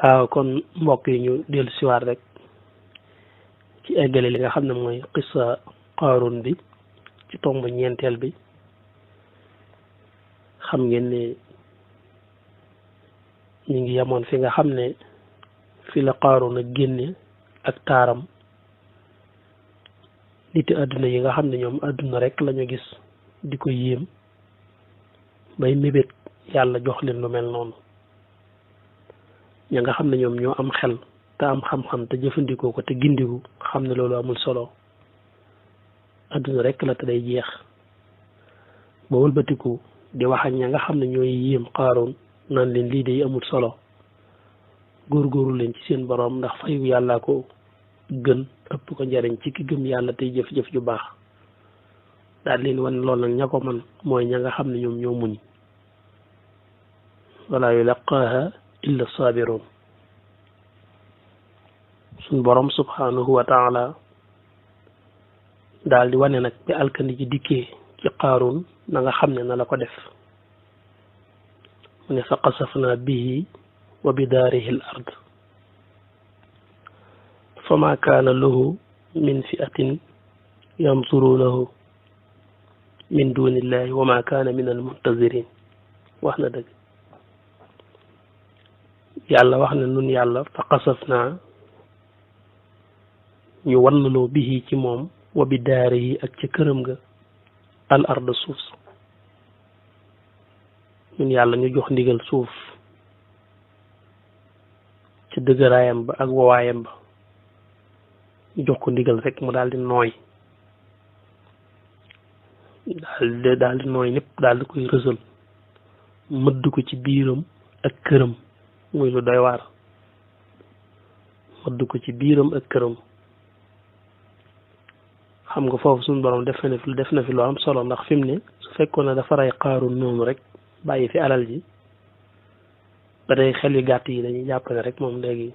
waaw kon mbokk yi ñu dellu siwaat rek ci eggale li nga xam ne mooy qissa Qaaruun bi ci tomb ñeenteel bi. xam ngeen ne ñu ngi yemoon fi nga xam ne fi la Qaaruun a génne ak taaram niti àdduna yi nga xam ne ñoom àdduna rek lañu gis di ko yéem bay mébét yàlla jox leen lu mel noonu ña nga xam ne ñoom ñoo am xel te am xam-xam te jëfandikoo ko te gindiku xam ne loolu amul solo àdduna rek la te day jeex ba wëlbatiku di wax ak ña nga xam ne ñooy yéem Qaaruun naan leen lii day amul solo góorgóorlu leen ci seen boroom ndax fayu yàllaa ko gën ëpp ko njariñ ci ki gëm yàlla tey jëf-jëf ju baax daal leen wan loolu nag ña ko man mooy ña nga xam ne ñoom ñoo muñ wala yulaqaaha illa sabiroon suñ boroom subhanahu wa taala daal di wane nag bi alkandi ji dikkee ci Qaaruun na nga xam ne na la ko def mu ne fa qasafna bihi wa bidaarihi al ard fama kaana lahu min fi'atin yansurunahu min dunillahi wa ma kaana min al muntazirin wax na dëgg yàlla wax ne nun yàlla fa qasafna ñu wannaloo bihi ci moom wa bidaarihi ak ca këram ga al ard suuf ñun yàlla ñu jox ndigal suuf ci dëgëraayam ba ak wowaayam ba ñu jox ko ndigal rek mu daal di nooy daal di nooy lépp daal di koy rësal mëdd ko ci biiram ak këram muy lu doy waar mëdd ko ci biiram ak këram xam nga foofu suñu borom def na fi lu am solo ndax fi mu ne su fekkoon ne dafa rey Qaaruun noonu rek bàyyi fi alal ji ba tey xel yu gàtt yi dañuy jàpp ne rek moom léegi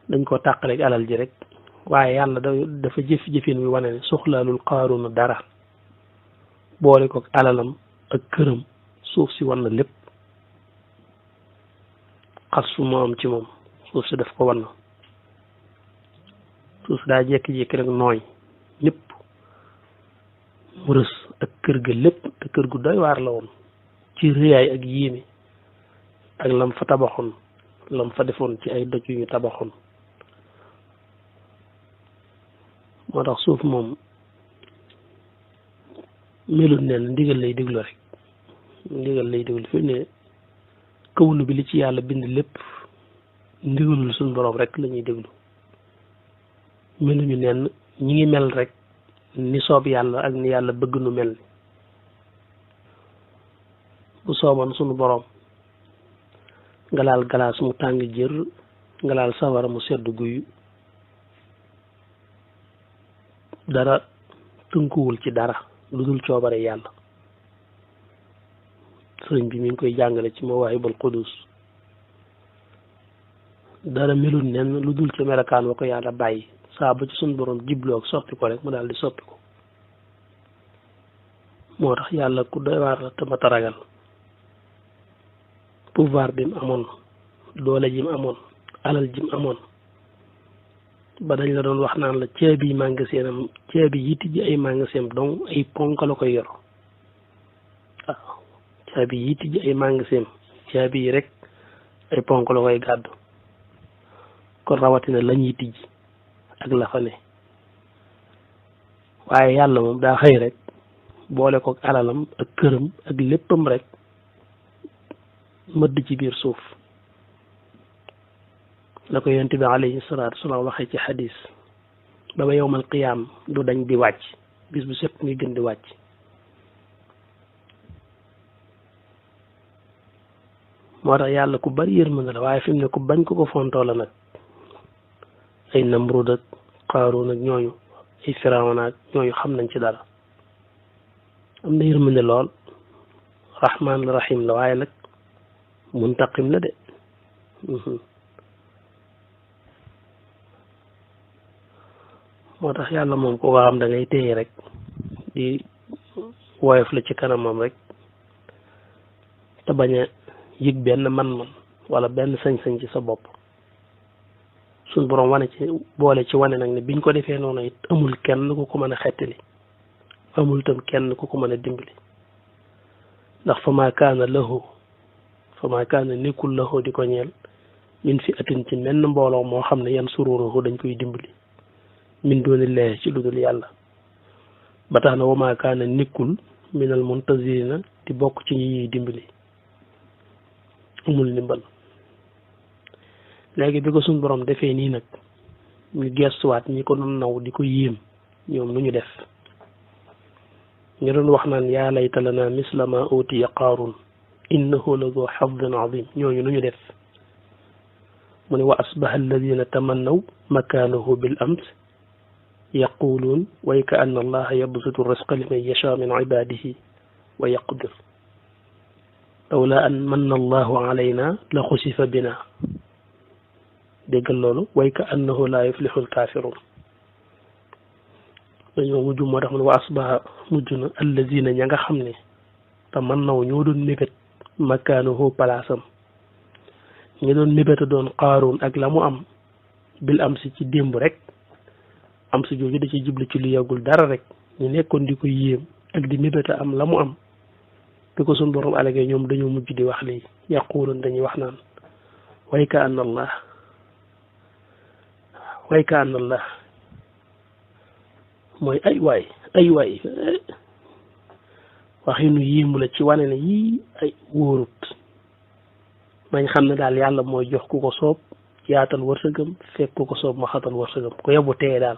dañ ko tàqaleeg alal ji rek waaye yàlla dafa jëfin wi wane ne soxlaalul Qaaruun dara boole ko alalam ak këram suuf si wan na lépp xas fu mu am ci moom suuf si daf ko wan na suuf daa jékki-jékki rek nooy lépp mu rës ak kër ga lépp te kër gu doy waar la woon ci réyaay ak yéeme ak lam fa tabaxoon lam fa defoon ci ay doj yu ñu tabaxoon moo tax suuf moom melut neen ndigal lay déglu rek ndigal lay déglu fi ne kawnu bi li ci yàlla bind lépp ndigalul suñu boroom rek la ñuy déglu meluñu neen ñi ngi mel rek ni soob yàlla ak ni yàlla bëgg nu mel ni bu sooboon sunu boroom nga laal galaas mu tàng jër nga laal sawara mu sedd guyu dara tënkuwul ci dara lu dul coobare yàlla sëriñ bi mi ngi koy jàngale ci Mawaahibul Quddus dara melul nen lu dul ci melakaan wa ko yàlla bàyyi saa ba ci suñu borom jibloo ak soppi ko rek mu daal di soppi ko moo tax yàlla ku doy waar la te mat a ragal pouvoir bi mu amoon doole ji mu amoon alal ji mu amoon ba dañ la doon wax naan la ceebi magasinam ceebi yi tijji ay magasin donc ay ponk la koy yor waaw ceebi yi tijji ay magasin ceebi yi rek ay ponk la koy gàddu kon rawatina lañ yi tijji ak la fa ne waaye yàlla moom daa xëy rek boole ko alalam ak këram ak léppam rek mëdd ci biir suuf la ko yonent bi alayhi salaatu wasalaam waxee ci xadis ba ba yowmal qiyaam du dañ di wàcc bis bu set muy gën di wàcc moo tax yàlla ku bari yërmande la waaye fi mu ne ku bañ ko ko fontoo la nag ay Namrud ak Qaaruun ak ñooñu ay Firawna ak ñooñu xam nañ ci dara am na yërmande lool rahmaan la rahim la waaye nag muntaqim la de moo tax yàlla moom ko xam da ngay téye rek di woyof la ci kanamam rek te bañ a yëg benn man-man wala benn sañ-sañ ci sa bopp suñ borom wane ci boole ci wane nag ne biñ ko defee noonu it amul kenn ku ko mën a xettali amul tam kenn ku ko mën a dimbali ndax fa maa kaana nekkul lahu di ko ñeel min fi atin ci menn mbooloo moo xam ne yan sururuhu dañ koy dimbali min doonillaahi ci lu dul yàlla ba tax na wa maa kaana nekkul minal muntazirina di bokk ci ñi ñuy dimbali amul ndimbal léegi bi ko suñ borom defee nii nag ñu gestuwaat ñi ko doon naw di ko yéem ñoom nu ñu def ñu doon wax naan yaa layta lana misla ma utiya qaarun innahu la zu xadin azim ñooñu nu ñu def mu ne wa asbaha alladina tamannaw makaanahu bil ams yaquluun way ka anna allaha yabsutu risqa liman yasha min ibadihi wa yaqdir lawla an manna allahu alayna la xusifa bina déggal loolu way ka annahu la yuflixu alkaafiruun dañoo mujj moo tax mu ne wa asbaha mujj na alladina ña nga xam ne tamannaw ñoo doon mébét makaanahu palaasam ñi doon mébéta doon qaaruun ak la mu am bil am si ci démb rek am si jooju da ci jublu ci lu yàggul dara rek ñu nekkoon di ko yéem ak di mébéta am la mu am bi ko suñ borom alagee ñoom dañoo mujj di wax lii yaquuluun dañuy wax naan way ka anna allah mooy ay waay waxinu yéemu la ci wane ne yii ay wóorut mañ xam ne daal yàlla mooy jox ku ko soob yaatal wërsëgam fekk ku ko soob ma xatal wërsëgam ko yebu teye daal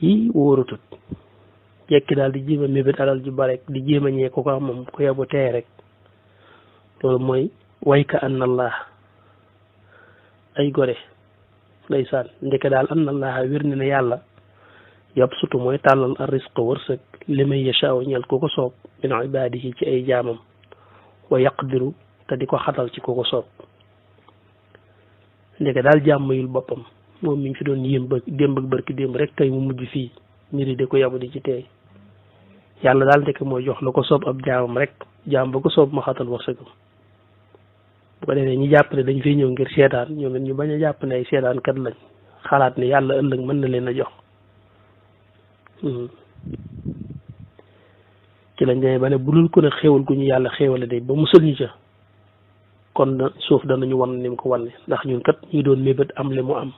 yii wóorutut jekki daal di jéem a mébét alal ju bare di jéem a ñee ko ko am moom ko yebu teye rek loolu mooy wayka anna allah ay gore ndeysaan ndeke daal anna allah wér ne yàlla yab sutu mooy tàllal ar risque wërsëg li may yashaaw ñel ku ko soob min ibaadihi ci ay jaamam wa yaqdiru te di ko xatal ci ku ko soob ndeke daal jaam mayul boppam moom mi ngi fi doon yéem ba démb ak barki démb rek tey mu mujj fii mbiri di ko yabu di ci teey yàlla daal ndeke mooy jox la ko soob ab jaamam rek jaam ba ko soob ma xatal wërsëgam bu ko defee ñi jàpp ne dañ fiy ñëw ngir seetaan ñoom it ñu bañ a jàpp ne ay seetaan kat lañ xalaat ne yàlla ëllëg mën na leen a jox ci lañ demee ba ne bu dul ko ne xéewal gu ñu yàlla xéewale day ba musal ñu ca kon suuf danañu wan ni mu ko wanne ndax ñun kat ñu doon mébét am li mu am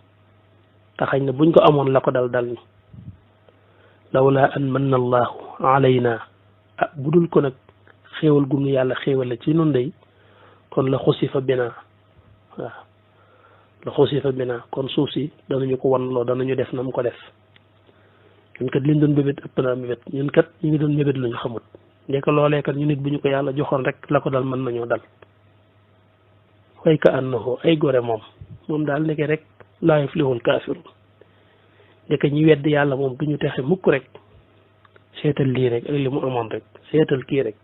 te xañ na buñ ko amoon la ko dal ñu lawla an manna allahu alayna bu dul ko nag xéewal gu ñu yàlla xéewale ci nun day kon la xusifa bina waaw la xusifa bina kon suuf si danañu ko wan loo danañu def na mu ko def ñun kat liñ doon mébét ëpp naa mébét ñun kat ñu ngi doon mébét lañu xamut ndek loolee kat ñu nit bu ñu ko yàlla joxoon rek la ko dal mën nañoo dal way ka annahu ay gore moom daal ndeke rek laa yuflihul kaafiruun ndeke ñi wedd yàlla moom duñu texe mukk rek seetal lii rek ak li mu amoon rek seetal kii rek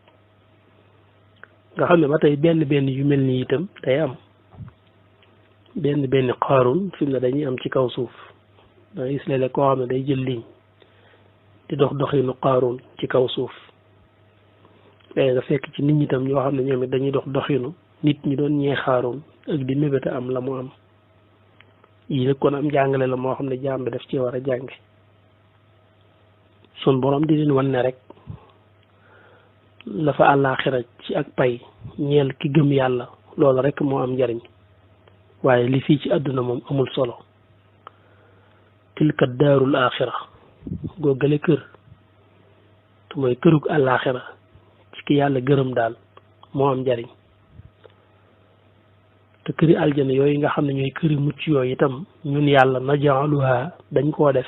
nga xam ne ba tey benn yu mel nii itam day am benn Qaaruun fi mu ne dañuy am ci kaw suuf da gis léeg-léeg koo xam ne day jël ligne di doxinu Qaaruun ci kaw suuf léegi nga fekk ci nit ñi tam ñoo xam ne ñoom it dañuy doxinu nit ñi doon ñee Qaaruun ak di mébéta am la mu am yii nag kon am jàngale la moo xam ne jaam bi daf ci war a jànge sun borom di leen wan ne rek la fa àllaaxira ci ak pay ñeel ki gëm yàlla loolu rek moo am njariñ waaye li fii ci àdduna moom amul solo tilka daarul aaxira googale kër te mooy kërug àllaaxira ci ki yàlla gërëm daal moo am njariñ te këri aljana yooyu nga xam ne ñooy këri mucc yooyu itam ñun yàlla najaaluha dañ koo def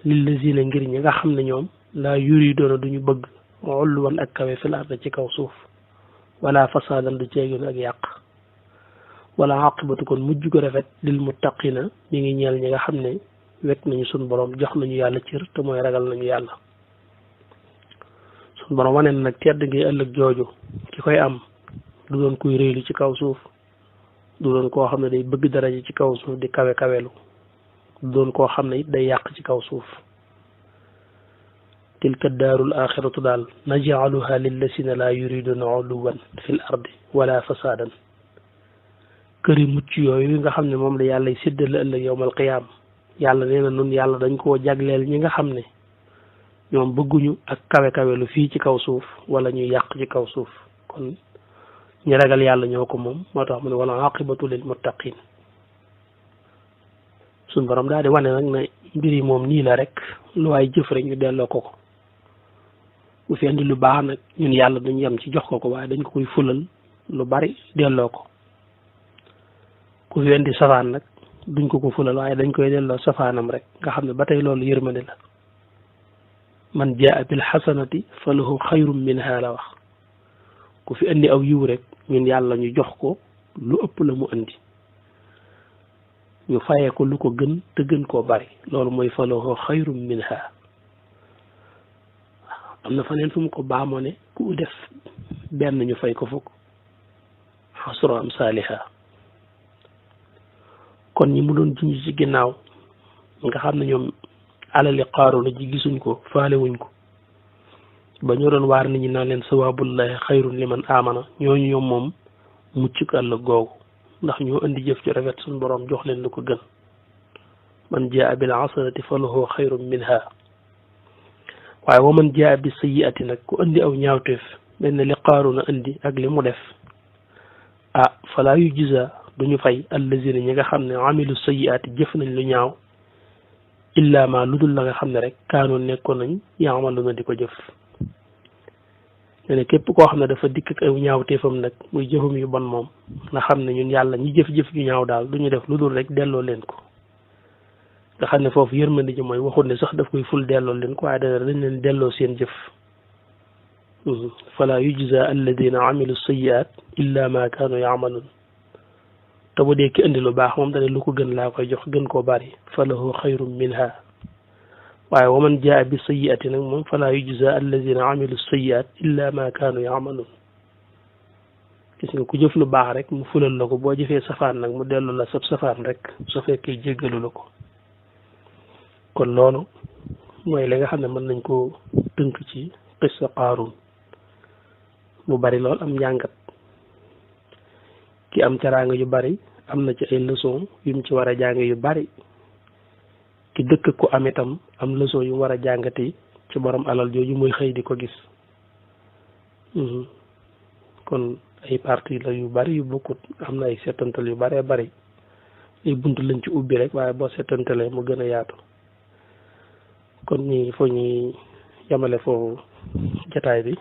lillazina ngir ñi nga xam ne ñoom laa yuridoona duñu bëgg ulwan ak kawe fil ard ci kaw suuf wala fasaadan du ceegin ak yàq wala aqibatu kon mujj ko rafet lil muttaqina mi ngi ñeel ñi nga xam ne wekk nañu sun borom jox nañu yàlla cër te mooy ragal nañu yàlla sun borom wane na nag tedd ngi ëllëg jooju ki koy am du doon kuy réylu ci kaw suuf du doon koo xam ne day bëgg daraja ci kaw suuf di kawelu du doon koo xam ne it day yàq ci kaw suuf tilka daarul axiratu daal najcaluha lillasina laa yuriduna uluwan fi l ardi wala fasaadan këri mucc yooyu nga xam ne moom la yàlla séddale ëllëg yowmal qiyaam yàlla nee na nun yàlla dañ koo jagleel ñi nga xam ne ñoom bëgguñu ak kawe-kawe lu fii ci kaw suuf wala ñuy yàq ci kaw suuf kon ñi ragal yàlla ñoo ko moom moo tax mu ne wala aqibatu lil muttaqin suñ borom daal di wane nag ne mbir yi moom nii la rek lu waay jëf rek ñu delloo ko ko bu fi indi lu baax nag ñun yàlla duñ yem ci jox ko ko waaye dañ ko koy fulal lu bari delloo ko ku fi indi safaan nag duñ ko ko fulal waaye dañ koy delloo safaanam rek nga xam ne ba tey loolu yërmande la man jaa bil xasanati fa lahu xayrum minha la wax ku fi indi aw yiw rek ñun yàlla ñu jox ko lu ëpp la mu indi ñu fayee ko lu ko gën te gën koo bari loolu mooy fa lahu xayrum minha am na faneen fu mu ko baamoo ne ku def benn ñu fay ko fukk xasru am saaliha kon ñi mu doon junj ci ginnaaw nga xam ne ñoom alali Qaaruuna ji gisuñ ko faalewuñ ko ba ñoo doon waar nit ñi naan leen sawaabullahi xayrun liman amana ñooñu ñoom moom muccuk ëllëg googu ndax ñoo indi jëf ci rafet suñ boroom jox leen lu ko gën man jaa bil hasanati fa lahu xayrun minha waaye wa man jaa bi sayyi'ati nag ku indi aw ñaawteef mel ne li Qaaruuna indi ak li mu def falaa yujza duñu fay allazina ñi nga xam ne amilu sayyi'ati jëf nañ lu ñaaw illa ma lu dul la nga xam ne rek kaanoon nekkoon nañ ya'maluna di ko jëf ne képp koo xam ne dafa dikk ak aw ñaawteefam nag muy jëfam yu bon moom nga xam ne ñun yàlla ñi jëf-jëf yu ñaaw daal duñu def lu dul rek delloo leen ko nga xam ne foofu yërmandi ji mooy waxut ne sax daf koy ful delloo leen ko waaye dañ leen delloo seen jëf fala yujza alladina amilu sayyi'at illa ma kaanu ya'malun te bu dee ki indi lu baax moom dane lu ko gën laa koy jox gën koo bari fa lahu xayrun minha waaye wa man jaa bi sayyi'ati nag moom fala yujza alladina amilu sayyi'at illa ma kaanu ya'malun gis nga ku jëf lu baax rek mu fulal la ko boo jëfee safaan nag mu dellu la sab safaan rek su fekkee jéggalu la ko kon loolu mooy li nga xam ne mën nañ koo tënk ci qissa Qaaruun mu bari lool am njàngat ki am teraanga yu bari am na ci ay leçon yu mu ci war a jàng yu bari ki dëkk ko am itam am leçon yu war a jàngati ci borom alal jooju muy xëy di ko gis kon ay partie la yu bari yu bokkut am na ay setantal yu baree bari ay bunt lañ ci ubbi rek waaye boo setantalee mu gën a yaatu kon ñi foo ñuy yamale foofu jataay bi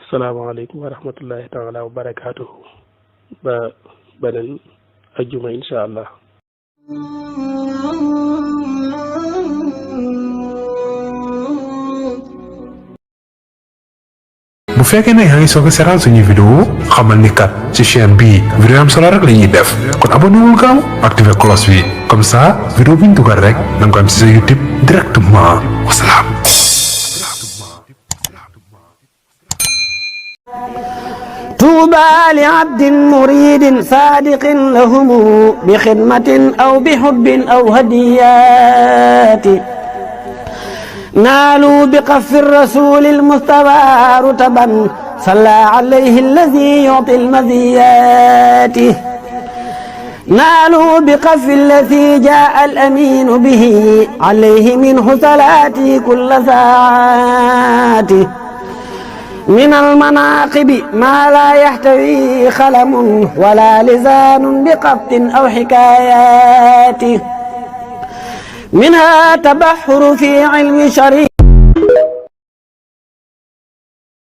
asalaamaaleykum wa rahmatullahi taala wa barakaatuhu ba beneen ajjuma insha allah bu fekkee ne yaa ngi soog a seetaan suñuy vidéo xamal ni kat ci chaîne bii vidéo am solo rek la ñuy def kon abonné wul gaaw activé cloche bi comme ça vidéo bu ñu dugal rek da nga ko am ci sa YouTube directement wasalaam. طوبى لعبد مريد صادق لهم بخدمة أو بحب أو هديات نالوا بقف الرسول المصطفى رتبا صلى عليه الذي يعطي المزيات نالوا بقف الذي جاء الأمين به عليه منه صلاتي كل ساعات من المناقب ما لا يحتوي خلم ولا لسان بقبط أو حكايات منها تبحر في علم شريع